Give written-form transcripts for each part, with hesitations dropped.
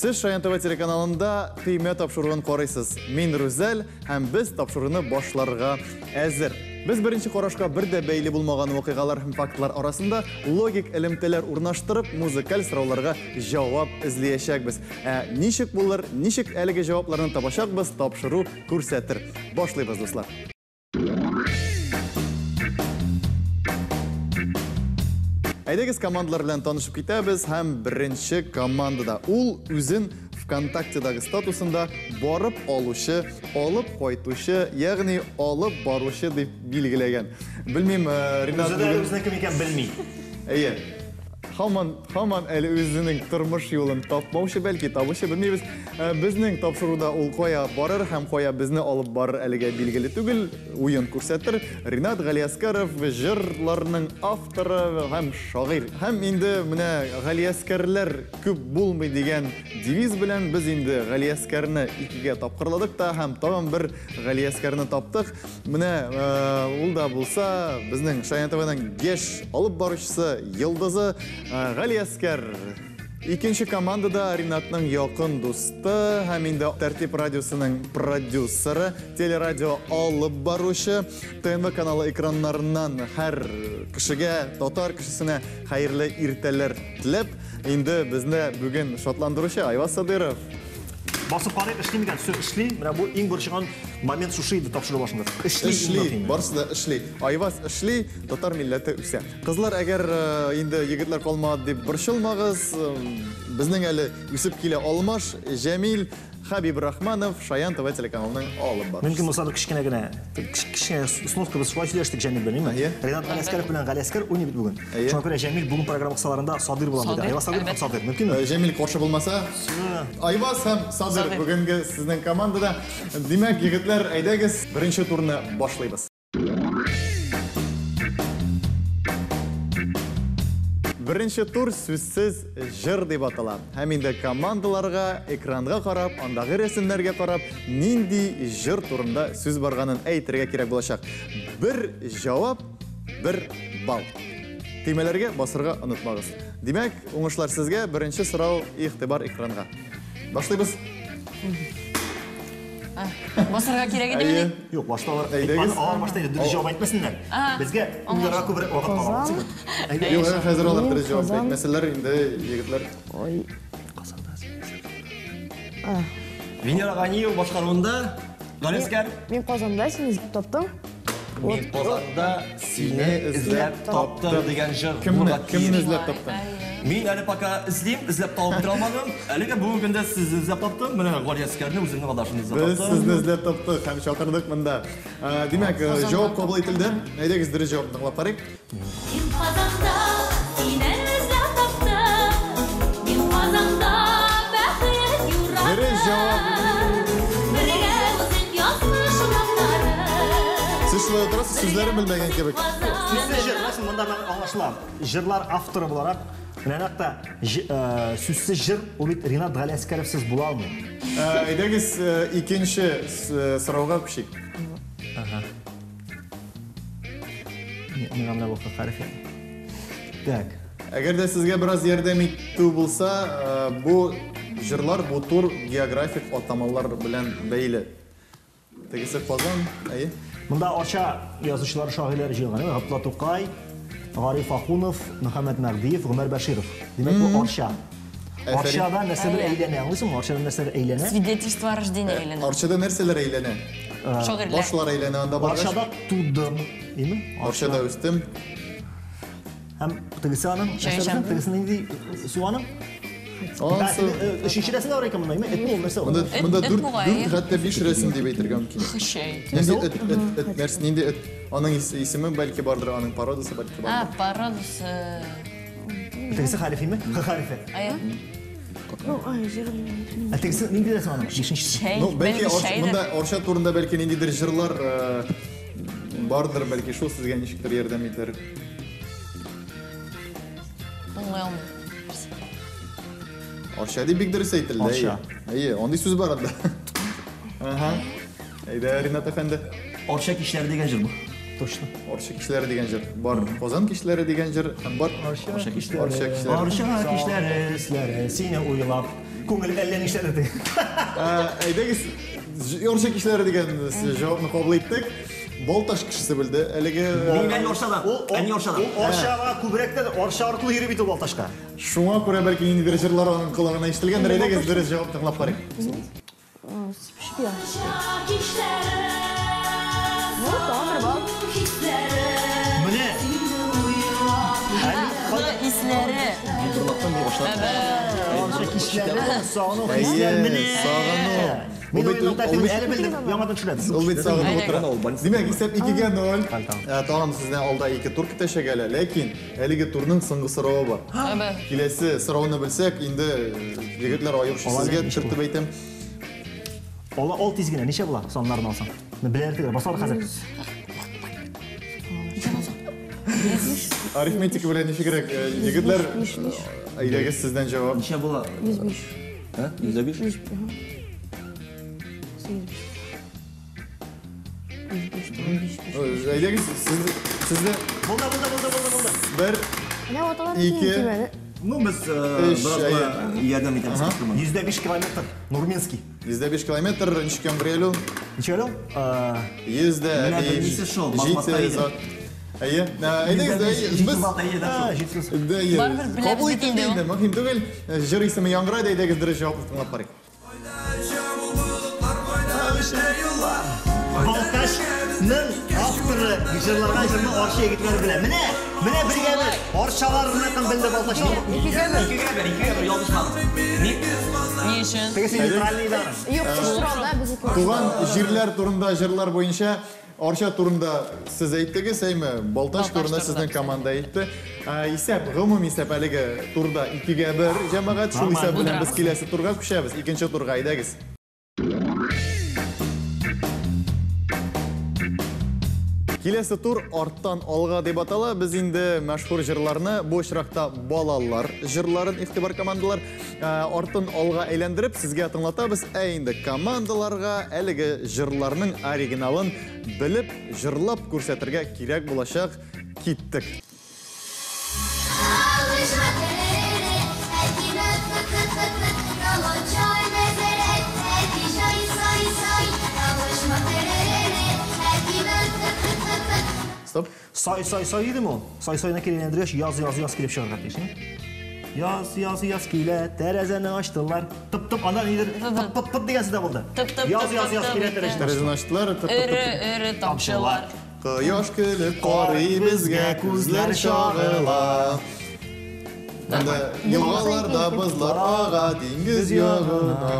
Сез Шаян ТВ телеканалында Төймә тапшыруын карыйсыз. Мин Рүзәл һәм без тапшыруны башларга әзер. Без беренче карашка бер дә бәйле булмаган вакыйгалар һәм фактлар арасында логик элемтәләр урнаштырып, музыкаль сорауларга җавап эзләячәкбез. Ә ничек булыр, ничек әлеге җавапларны табачакбыз, тапшыру күрсәтер. Башлыйбыз, дуслар. Әйдәгез командалар белән танышып китәбез һәм беренче командада ул үзен ВКонтактедагы статусында барып алучы, алып кайтучы, ягъни алып баручы дип билгеләгән. Белмим, Ринат Үзе дә үзенең кем икән белми. Әйе. Һаман, һаман әле үзенең тормыш юлын тапмаучы, бәлки табучы, белмибез. Безнең тапшыруда ул кая барыр һәм кая безне алып барыр әлегә билгеле түгел. Уен күрсәтер. Ринат Галиәскәров җырларның авторы һәм шагыйрь. Һәм инде менә Галиәскәрләр күп булмый дигән девиз белән без инде Галиәскәрне икегә тапкырладык та һәм тагын бер Галиәскәрне таптык. Менә ул да булса безнең Шаян ТВның яшь алып баручысы, йолдызы Галиәскәр. Икенче командада Ринатның якын дусты һәм инде Тәртип радиосының продюсеры, телерадио алып баручы, ТНВ каналы экраннарыннан һәр кешегә, татар кешесенә хәерле иртәләр теләп, инде безне бүген шатландыручы Айваз Садыров. Басып карыйк, эшли микән? Все, эшли. Менә бу иң борчыган момент шушы иде тапшыру башында. Эшли, эшли, барысы да эшли. Айваз эшли, татар милләте үсә. Кызлар, әгәр инде егетләр калмады дип борчылмагыз, безнең әле үсеп килә алмаш Җәмил Хәбибрахманов, Шаян ТВ телеканалының алып баручысы. Мөмкин булса бер кечкенә генә, кечкенә сноска без шулай сөйләштек Җәмил белән, әйеме? Ринат Галиәскәров белән Галиәскәр уйный бит бүген. Шуңа күрә Җәмил бүген программа кысаларында Садыр булам диде. Айваз Садыр һәм Садыр. Мөмкинме? Җәмил каршы булмаса, Айваз һәм Садыр бүгенге сезнең командада. Димәк, егетләр, әйдәгез, беренче турны башлыйбыз. Беренче тур сүзсез җыр дип атала. Һәм инде командаларга экранга карап, андагы рәсемнәргә карап, нинди җыр турында сүз барганын әйтергә кирәк булачак. Бер җавап, бер балл. Төймәләргә басырга онытмагыз. Димәк, уңышлар сезгә. Беренче сорау, игътибар экранга. Башлыйбыз. Басырга кирәк иде мени? Юк, башта алар Әйдәгез. Алар башта инде дөрес җавап әйтмәсеннәр. Безгә уйларга күбрәк вакыт кала. Әйдә. Юк, хәзер алар дөрес җавап әйтмәсәләр, инде егетләр. Ой. Венера Ганиева башкаруында Галиәскәр. Мин Казанда сине эзләп таптым. Мин Казанда сине эзләп таптым дигән җыр. Кемне? Кемне эзләп таптың? Мин әле пока эзлим, эзләп табып бетерә алмадым. Әлегә бүгенге көндә сезне эзләп таптым. Менә Галиәскәрне, үземнең адашымны эзләп Без таптым. сезне эзләп таптык һәм чакырдык монда. Димәк, җавап кабул ителде. Әйдәгез, дөрес җавапны тыңлап карыйк. Мин Казанда сине эзләп таптым. Мин Казанда бәхет юрадым. Дөрес җавап. Бергә үзең язмыш урамнары. Сез шулай утырасыз, сүзләрен белмәгән кебек. Сүзсез җыр, менә монда аңлашыла. Җырлар авторы буларак, менә нәкъ тә сүзсез җыр ул бит Ринат Галиәскәровсыз була алмый. Әйдәгез, икенче сорауга күчик. Ага. Миңа менә бу хәрефе. Так. Әгәр дә сезгә бераз ярдәм итү булса, бу җырлар, бу тур географик атамалар белән бәйле. Тегесе Казан, әйе. Монда Арча язучылары, шагыйрьләре җыелган. Габдулла Тукай, Гариф Ахунов, Мөхәммәт Мәһдиев, Гомәр Бәширов. Димәк, бу Арча. Арчада нәрсәдер әйләнә, аңлыйсыңмы? Арчада нәрсәдер әйләнә. Свидетельство о рождении әйләнә. Арчада нәрсәләр әйләнә? Шагыйрьләр. Башлар әйләнә анда баргач. Арчада тудым, димме? Арчада үстем. Һәм тегесе аның, нәрсә тегесе нинди су аның? Ансы Өченче рәсем дә бар икән монда, әйме? Эт ул нәрсә ул? Монда дүрт, дүрт, хәтта биш рәсем дип әйтергә мөмкин. Чәй. Нинди эт, эт, эт, нәрсә, нинди эт? Аның исеме бәлки бардыр, аның породасы бәлки бардыр. А, породасы. Тегесе хәрефеме? Х хәрефе. Әйе. Ну, ай, җыр. Ә тегесе нинди рәсем аның? Бишенчесе. Чәй. Ну, бәлки Бәлки монда Арча турында бәлки ниндидер җырлар бардыр, бәлки шул сезгә ничектер ярдәм итәр. Аңлый алмыйм. Арча дип бик дөрес әйтелде. Арча. Әйе, андый сүз бар анда. Ага. Әйдә, Ринат әфәнде. Арча кичләре дигән җыр бу. Точно. Арча кичләре дигән җыр. Бар Казан кичләре дигән җыр һәм бар Арча Арча кичләре. Арча кичләре, эсләре, сине уйлап, күңел әллә нишләде ди. Әйдәгез, Арча кичләре дигән җавапны кабул иттек. Балтач кешесе белде. Әлеге Мин әни Арчадан. Әни Арчадан. Ул Арчага күбрәк тә Арча аркылы йөри бит ул Балтачка. Шуңа күрә бәлки ниндидер җырлар аның колагына ишетелгәндер. Әйдәгез, дөрес җавап тыңлап карыйк. Шипия. Ну, тагын бер балл. Менә Исләре. Арча кичләре, сагыну хисләр менә. Сагыну. Мин Ул бит- уйның ул тәртибен бит- әле белдем, яңадан төшерәбез. Ул бит сагынып Әйдәгез. утыра. Димәк, исәп 2-0. Тагын сезне алда ике тур көтәчәк әле, ләкин әлеге турның соңгы соравы бар. Әбе. Киләсе сорауны белсәк, инде егетләр аеруча сезгә төртеп әйтәм. Ала ал тиз генә, ничә була саннарын алсаң? Беләр түгел, басалар хәзер. Арифметика белән ничегрәк, егетләр, әйдәгез сездән җавап. Ничә була? 105. Ә? 105? 105. 85. 105, 5, 5. Әйдәгез, сезне Булды, булды, булды, булды, булды. бер, Менә ваталар Ике. кимәде. Ну, без Өч, бераз гына ярдәм итәбез. 105 километр. Нурминский. 105 километр, ничек яңгырый әле ул? Ничә әле ул? 105. Менә беренчесе шул, басмаска җиде иде. зат. Әйе, әйдәгез, әйе, без Җитсез. Әйе, Барыбер беләбез кабул бит ителде инде ул. инде, мөһим түгел. Җыр исеме яңгырайды, әйдәгез дөрес җавапны тыңлап карыйк. Балтачның авторы җырлаган җырны Арча егетләре белә. Менә, менә бергә бер Арчаларныкын белде Балтачлар. Икегә бер. Икегә бер, икегә бер, ялгышмадым. Ни? Ни өчен? Тегесе нейтральный иде. Юк, өч сорау да, без ике. Туган җирләр турында җырлар буенча Арча турында сез әйттегез, әйме? Балтач Балтач турында турында сезнең без команда әйтте. Исәп, гомум исәп әлеге турда 2-1 җәмәгать. Шул исәп белән без киләсе турга күчәбез. Икенче турга әйдәгез. Киләсе тур арттан алга дип атала. Без инде мәшһүр җырларны, бу очракта балалар җырларын игътибар командалар артын алга әйләндереп сезгә тыңлатабыз. Ә инде командаларга әлеге җырларның оригиналын белеп, җырлап күрсәтергә кирәк булачак. Киттек. Стоп. Сай, сай, сай идеме ул? Сай, сайны кире әйләндергәч, яз, яз, яз килеп чыгарга тиеш. Яз, яз, яз килә, тәрәзәне ачтылар. Тып, тып, аннан нидер, тып, тып, тып дигән сүз дә булды. Тып, тып, Яз, тып, яз, тып, яз тып килә, итте. тәрәзәне Тәрәзәне ачтылар. Тып, тып, Эре, тып. эре тамчылар. Кояш көлеп карый безгә, күзләр чагыла. Анда елгаларда бозлар ага, диңгез ягына.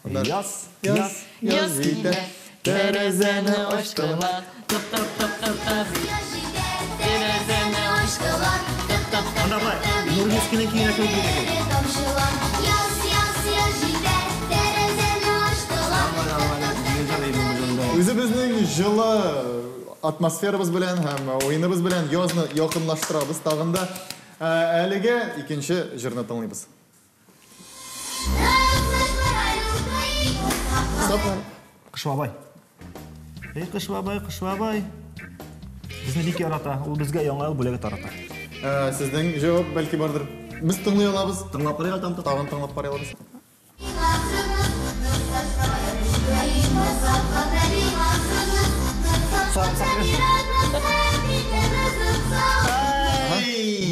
Анда Яз, яз, яз, яз җитә, тәрәзәне ачтылар. Тып, тып, тып, тып, тып. Тәрәзәне ачтылар. Тып, тып, тып. Анда былай, Нурминскийның көенә кебек бит ул. Үзебезнең җылы атмосферабыз белән һәм уеныбыз белән язны якынлаштырабыз тагын да. Әлегә икенче җырны тыңлыйбыз. Стоп. Кыш бабай. Эй, Кыш бабай, Кыш бабай. Безне бик ярата, ул безгә яңа ел бүләге тарата. Сезнең җавап бәлки бардыр. Без тыңлый алабыз. Тыңлап карыйк әле, Тагын тыңлап карый алабыз.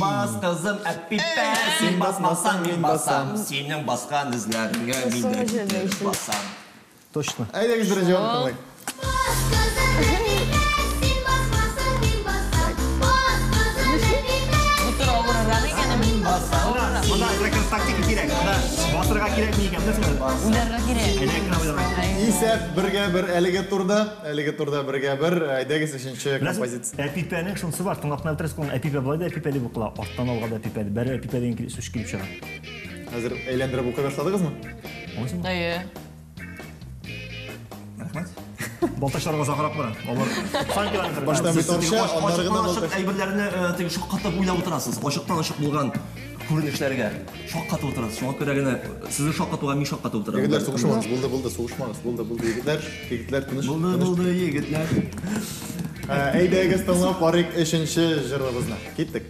Бас кызым, әпипә, син басмасаң, мин басам. Синең баскан эзләреңә мин дә китереп басам. Точно. Әйдәгез бер җавап тыңлыйк. Бу тур авыррак икән, әмма. Авыррак. Монда әзрәк тактика кирәк. Монда басырга кирәкме икән, беләсеңме? Уйларга кирәк. Әйдә кенә уйларга. Исәп бергә бер әлеге турда, әлеге турда бергә бер. Әйдәгез өченче композиция. Әпипәнең шунысы бар, тыңлап кына бетерәсең, ул әпипә былай да әпипә дип укыла, арттан алга да әпипә дип. Бәре әпипә дигән сүз килеп чыга. Хәзер әйләндереп укый башладыгызмы? Аңлыйсыңмы? Әйе. Рәхмәт. Балтачларга озаграк бара. Алар сан километр. Башта бит Арча, аннары гына Ачыктан ачык Балтач. әйберләрне теге шаккатып уйлап утырасыз. Ачыктан ачык булган күренешләргә шаккатып утырасыз. Шуңа күрә генә сезне шаккатуга мин шаккатып утырам. Егетләр, сугышмагыз. Булды, булды, сугышмагыз. Булды, булды, егетләр. Егетләр, тыныч. Булды, тыныч. булды, егетләр. Әйдәгез, тыңлап карыйк өченче җырыбызны. Киттек.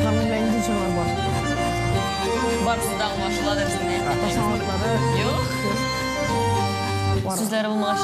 Гамил белән нинди җырлар бар? Барысы да аңлашыла дәрсенә. Ташламаклары. Юк. Бар. Сүзләре булмагач.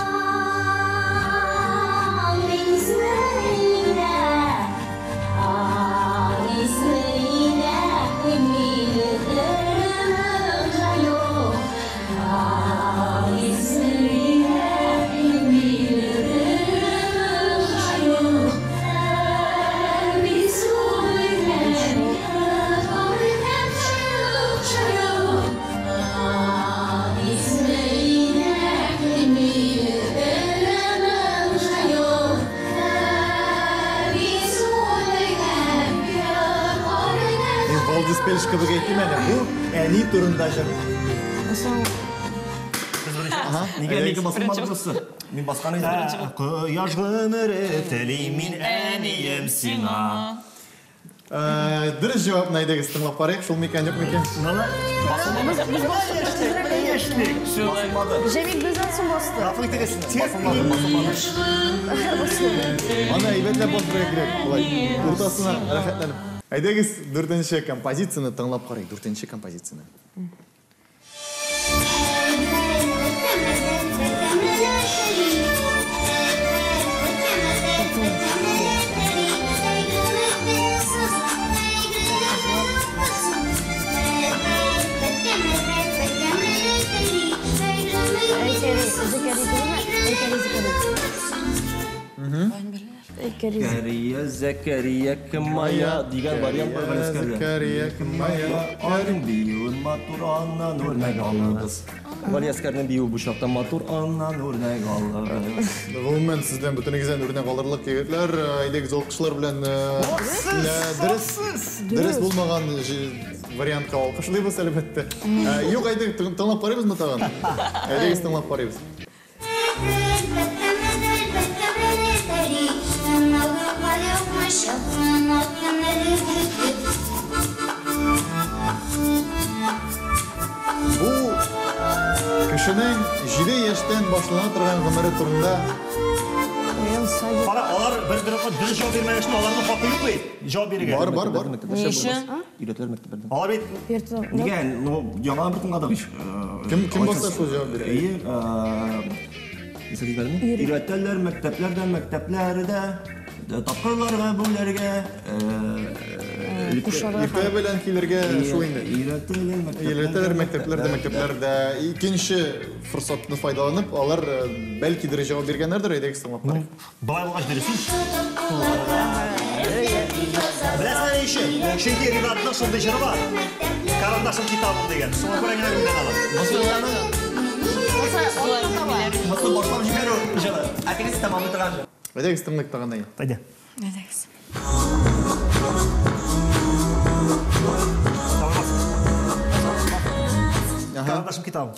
Мин Валдис Пельш кебек әйтим әле. Бу әни турында җыр. Нигә миңа басылмады бусы? Мин баскан идем. Кояш гомере телим мин әнием сиңа. Дөрес җавапны әйдәгез тыңлап карыйк. Шул микән, юк микән? Басылмады. Җәмил бездән соң басты. Гафу итегез, Аны әйбәтләп басырга кирәк. Болай уртасына рәхәтләнеп. Әйдәгез дүртенче композицияне тыңлап карыйк. Дүртенче композицияне. Зәкәри түгелме? Әйкәри Зәкәри. Әйкәри. Зәкәрия, Зәкәрия, Кемая дигән вариант бар Галискәрдә. Зәкәрия, Кемая. Аның биюе матур, аннан үрнәк алыгыз. Галиәскәрнең биюе бу чакта матур, аннан үрнәк алыгыз. Гомумән, сездән бөтенегездән үрнәк алырлык егетләр, әйдәгез алкышлар белән дөрес дөрес булмаган вариантка алкышлыйбыз әлбәттә. Юк, әйдәгез тыңлап карыйбызмы тагын? Әйдәгез тыңлап карыйбыз. Бу кешенең 7 яшьтән башлана торган гомере турында Уен садик. Кара, алар бер бер дөрес җавап бирмәгән өчен аларның хакы юк бит. Җавап бирергә. бар бар бар. Ни өчен? Өйрәтәләр мәктәпләрдә. Алар бит Йорты. Нигә? Ну, яңадан бер тыңладык ич. Кем баса шул җавап бирә? Әйе, нәрсә диләрме? Өйрәтәләр мәктәпләрдә, мәктәпләрдә тапкырларга бүләргә, Кушарга. Иртә белән килергә шул инде. Өйрәтәләр мәктәпләрдә. Өйрәтәләр мәктәпләрдә, мәктәпләрдә икенче форсатны файдаланып, алар бәлки дөрес җавап биргәннәрдер, әйдәгез тыңлап карыйк. Болай булгач дөрес ич. Беләсеңме ни өчен? Чөнки Ринатның шундый җыры бар. Карандашым китабым дигән. Шуңа күрә генә белгән алар. Мысы башлап җибәрү җыры. Ә тегесе тәмамлый торган җыр. Әйдәгез тыңлыйк тагын әйе. Әйдә. Әйдәгез. Карандашым китабым.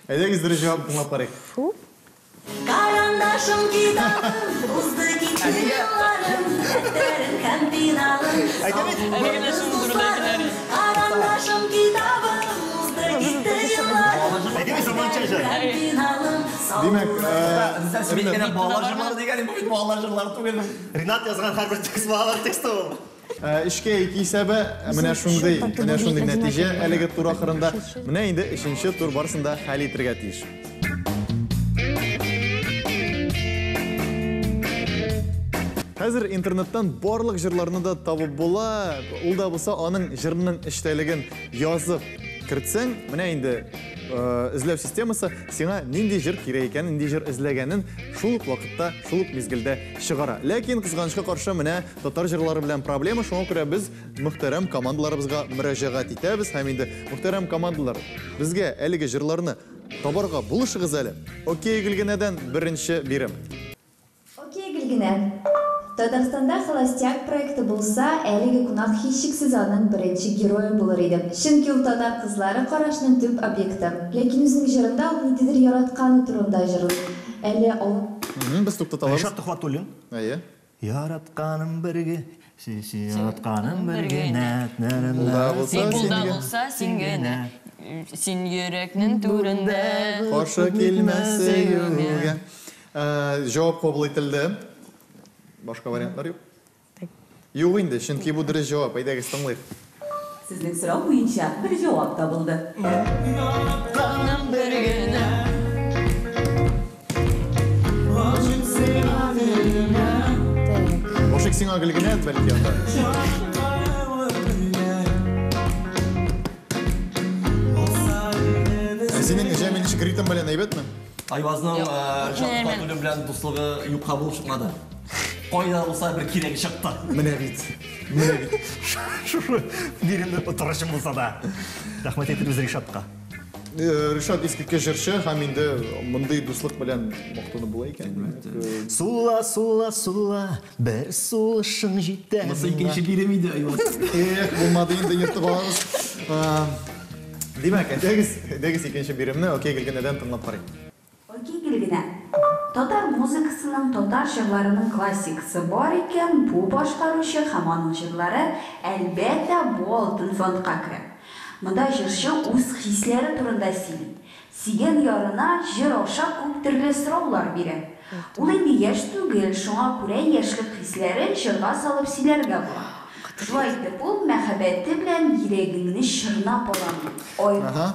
Әйдәгез дөрес җавап тыңлап карыйк. Карандашым китабым, узды китте елларым, дәфтәрем һәм пеналым. Әйтә бит. Әле генә шуның турында әйтәләр. Карандашым китабым, узды китте елларым, Әйтә бит заманча җыр. һәм пеналым. Димәк, Сез бит генә балалар җырлары дигән, бу бит балалар җырлары түгел. Ринат язган һәрбер текст балалар тексты ул. Өчкә ике исәбе менә шундый нәтиҗә әлеге тур ахырында. Менә инде өченче тур барысын да хәл итәргә тиеш. Хәзер интернеттан барлык җырларны да табып була. Ул да булса аның җырының эчтәлеген язып кертсәң, менә инде эзләү системасы сиңа нинди җыр кирәк икәнен, нинди җыр эзләгәнен шул ук вакытта, шул ук мизгелдә чыгара. Ләкин кызганычка каршы менә татар җырлары белән проблема, шуңа күрә без мөхтәрәм командаларыбызга мөрәҗәгать итәбез һәм инде мөхтәрәм командалар безгә әлеге җырларны табарга булышыгыз әле. Окей Гөлгенәдән беренче бирем. Окей, Гөлгенә. Татарстанда Холостяк проекты булса, әлеге кунак һичшиксез аның беренче герое булыр иде. Чөнки ул татар кызлары карашының төп объекты. Ләкин үзенең җырында ул ниндидер яратканы турында җырлый. Әле ул Без туктата алабыз. Ришат Тухватуллин. Әйе. Яратканым бергә Яратканым бер генә. Син булда булса, син генә. Син йөрәкнең түрендә. Каршы килмә сөюгә. Җавап кабул ителде. Башка вариантлар юк. Юк инде, чөнки бу дөрес җавап. Әйдәгез, тыңлыйк. Сезнең сорау буенча бер җавап табылды. Яратканым бер генә. Гашыйк сиңа Гөлгенә, бәлки анда. Ә синең Җәмил ничек ритм белән әйбәтме? Айвазның Ришат Төхвәтуллин белән дуслыгы юкка булып чыкмады. Кайда булса бер кирәге чыкты. Менә бит. Менә бит. Шушы биремне отырышым булса да. Рәхмәт әйтәбез Ришатка. Ришат искиткеч җырчы һәм инде мондый дуслык белән мактанып була икән. Сула, сула, сула, бер сулышың җитә. Монысы икенче бирем иде, Айваз. Эх, булмады инде, ертып алабыз. Димәк, әйдәгез, әйдәгез икенче биремне Окей Гөлгенәдән тыңлап карыйк. Окей Гөлгенә. Татар музыкасының, татар җырларының классикасы бар икән, бу башкаручы һәм аның җырлары, әлбәттә, бу алтын фондка керә. Монда җырчы үз хисләре турында сөйли. Сөйгән ярына җыр аша күп төрле сораулар бирә. Ул инде яшь түгел, шуңа күрә яшьлек хисләрен җырга салып сөйләргә була. Шулай итеп ул мәхәббәте белән йөрәгеңне чорнап ала. Ай. Аһа.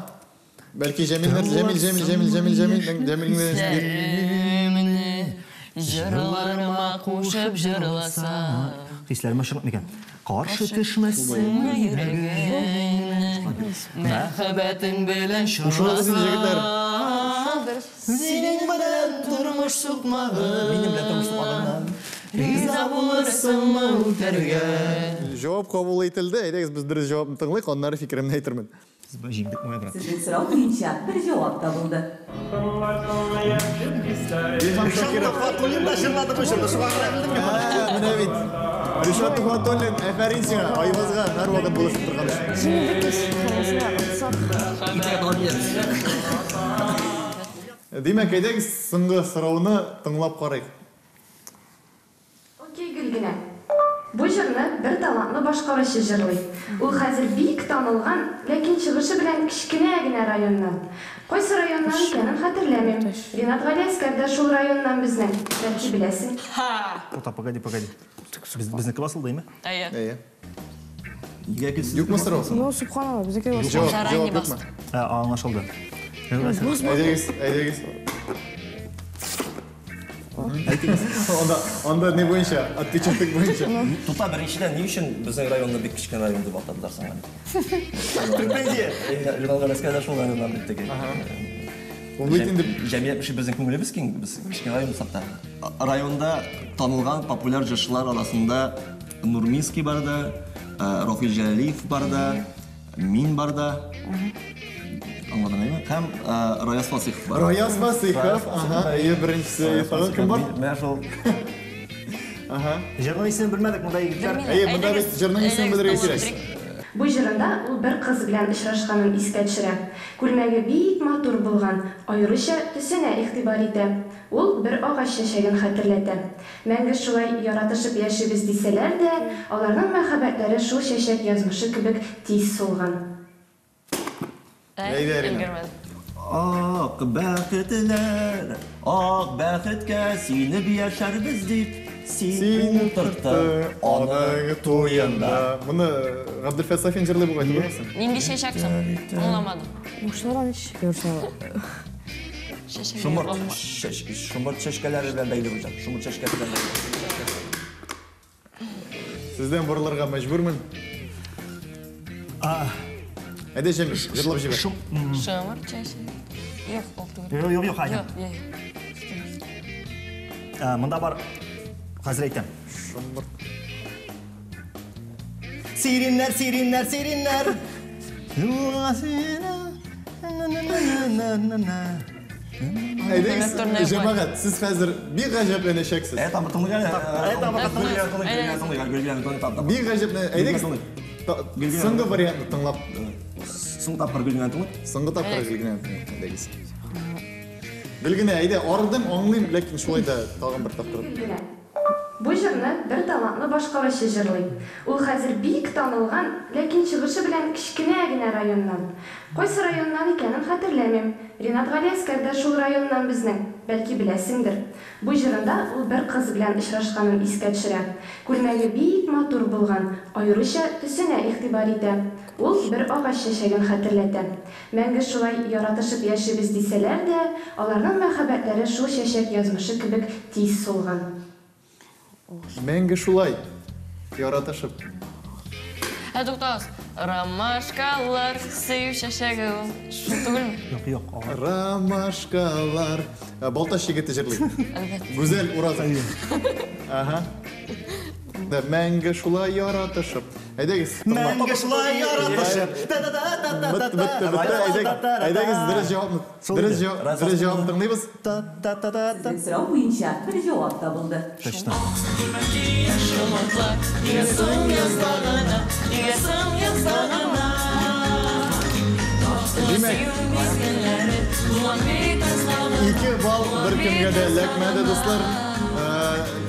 Бәлки Җәмил, Җәмил, Җәмил, Җәмил, Җәмил, Җәмил, Җәмил, Хисләремне җырларыма кушып җырласа. Хисләремә чорнап микән? Каршы төшмәсен йөрәгеңне, мәхәббәтең белән Кушылабыз инде, егетләр. Синең белән тормыш сукмагы. Минем белән тормыш сукмагыннан. Риза булырсыңмы үтәргә? Җавап кабул ителде. Әйдәгез, без дөрес җавапны тыңлыйк, аннары фикеремне әйтермен. Җиңдек, мой брат. Сезнең сорау буенча бер җавап табылды. Илһам Ришат Шакиров. Төхвәтуллин да җырлады бу җырны, шуңа күрә белдем мин моны. Менә бит. Ришат Төхвәтуллин, афәрин сиңа, Айвазга һәрвакыт булышып торган өчен. Җиңдек ич, хәләсенә отсак. Иртәгә тагын киләбез. Димәк, әйдәгез, соңгы сорауны тыңлап карыйк. Окей, Гөлгенә. Бу җырны бер талантлы башкаручы җырлый. Ул хәзер бик танылган, ләкин чыгышы белән кечкенә генә районнан. Кайсы районнан икәнен хәтерләмим. Ринат Галиәскәр дә шул районнан безнең. Бәлки беләсең. Тукта, погоди, погоди. Безнеке басылды, әйме? Әйе. Әйе. Нигә килсез? Юкмы сорау? Ну, субханалла, безнеке басылды. Җавап, Заранее җавап юкмы? басты. Аңлашылды. Әйдәгез, әйдәгез. Анда, анда не буенча, отпечаток буенча. Тукта, беренчедән, ни өчен безнең районны бик кечкенә район дип атадылар соң әле? Претензия. Ринат Галиәскәр дә шул районнан бит теге. Ул бит инде Җәмгыять өчен безнең күңелебез киң, без кечкенә район булсак та. Районда танылган популяр җырчылар арасында Нурминский бар да, Рафил Җәләлиев бар да, мин бар да. Аңладың, әйме? Һәм Раяз Фасихов бар. Раяз Фасихов, ага, әйе, беренчесе. Тагын кем бар? Менә шул. Ага. Җырның исемен белмәдек монда, егетләр. Әйе, монда бит җырның исемен белергә кирәк. Бу җырында ул бер кыз белән очрашканын искә төшерә. Күлмәге бик матур булган, аеруча төсенә игътибар итә. Ул бер агач чәчәген хәтерләтә. Мәңге шулай яратышып яшибез дисәләр дә, аларның мәхәббәтләре шул чәчәк язмышы кебек тиз сулган. Әйдә, Рина. Ак бәхетләр, ак бәхеткә синеп яшәрбез дип, син утырттың аның туенда. Моны Габделфәт Сафин җырлый бугай, түгелме? Нинди чәчәк соң? Аңламадым. Мушлар аны Чәчәк. Шомырт, шомырт чәчкәләре белән бәйле бу җыр. Шомырт чәчкәсе белән бәйле. Сездән борылырга мәҗбүрмен. Әйдә, Җәмил, җырлап җибәр. Шомырт чәчәк. Юк, ул түгел. Юк, юк, юк, Аня. Юк, юк. Монда бар, хәзер әйтәм. Шомырт. Сириннәр, сириннәр, сириннәр. Әйдәгез, җәмәгать, сез хәзер бик гаҗәпләнәчәксез. Ә, тамыр тыңлыйк әле. Бик гаҗәпләнә. Әйдәгез, соңгы вариантны тыңлап. Соңгы тапкыр Гөлгенәне тыңлыйк. Соңгы тапкыр Гөлгенәне тыңлыйк, әйдәгез. Гөлгенә, әйдә, арыдым, аңлыйм, ләкин шулай да тагын бер тапкыр. Гөлгенә. Бу җырны бер талантлы башкаручы җырлый. Ул хәзер бик танылган, ләкин чыгышы белән кечкенә генә районнан. Кайсы районнан икәнен хәтерләмим. Ринат Галиәскәр дә шул районнан безнең, бәлки беләсеңдер. Бу җырында ул бер кыз белән очрашканын искә төшерә. Күлмәге бик матур булган, аеруча төсенә игътибар итә. Ул бер агач чәчәген хәтерләтә. Мәңге шулай яратышып яшибез дисәләр дә, аларның мәхәббәтләре шул чәчәк язмышы кебек тиз сулган. Мәңге шулай яратышып. Ә туктагыз. Ромашкалар сөю чәчәге ул. Шул түгелме? Юк, юк. Ромашкалар. Балтач егете җырлый. Әлбәттә. Гүзәл Уразов. Ага. Да, мәңге шулай яратышып. Әйдәгез. Мәңге шулай яратышып. Бетте, бетте, бетте. Әйдәгез, әйдәгез, дөрес җавапны. Дөрес җавап, дөрес җавапны тыңлыйбыз. Сезнең сорау буенча бер җавап табылды. Точно. Нигә соң язда гына, нигә соң язда гына? Димәк, 2 балл беркемгә дә эләкмәде, дуслар.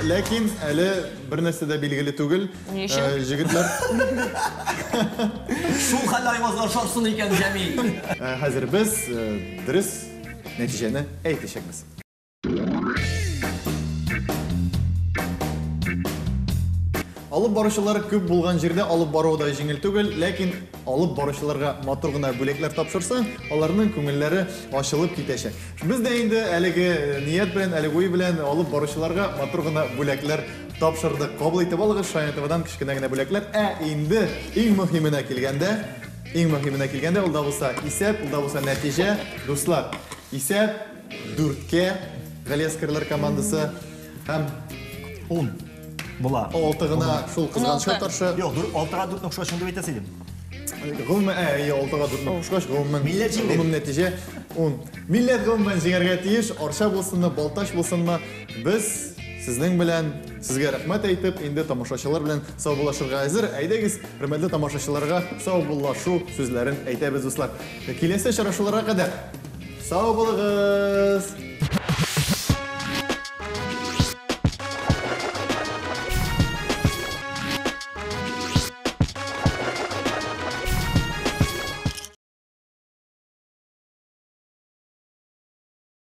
Ләкин әле бер нәрсә дә билгеле түгел. Ни өчен? Җегетләр. Шул хәл айвазлар шарсын икән, Җәмил. Хәзер без дөрес нәтиҗәне әйтәчәкбез. Алып баручылар күп булган җирдә алып баруы да җиңел түгел, ләкин алып баручыларга матур гына бүләкләр тапшырсаң, аларның күңелләре ачылып китәчәк. Без дә инде әлеге ният белән, әлеге уй белән алып баручыларга матур гына бүләкләр тапшырдык. Кабул итеп алыгыз Шаян ТВдан кечкенә генә бүләкләр. Ә инде иң мөһименә килгәндә, иң мөһименә килгәндә, ул да булса исәп, ул да булса нәтиҗә. Дуслар, исәп 4-кә Галиәскәрләр командасы һәм 10 була. 6 гына шул кызганычка каршы. Юк, 6-га 4 кушкач шундый әйтәсе идем. Гомумән, 6-га 4 кушкач, гомумән, Милләт җиңде. гомум нәтиҗә 10. Милләт гомумән җиңәргә тиеш, Арча булсынмы, Балтач булсынмы, без сезнең белән, сезгә рәхмәт әйтеп, инде тамашачылар белән саубуллашырга әзер. Әйдәгез, хөрмәтле тамашачыларга саубуллашу сүзләрен әйтәбез, дуслар. Киләсе очрашуларга кадәр сау булыгыз!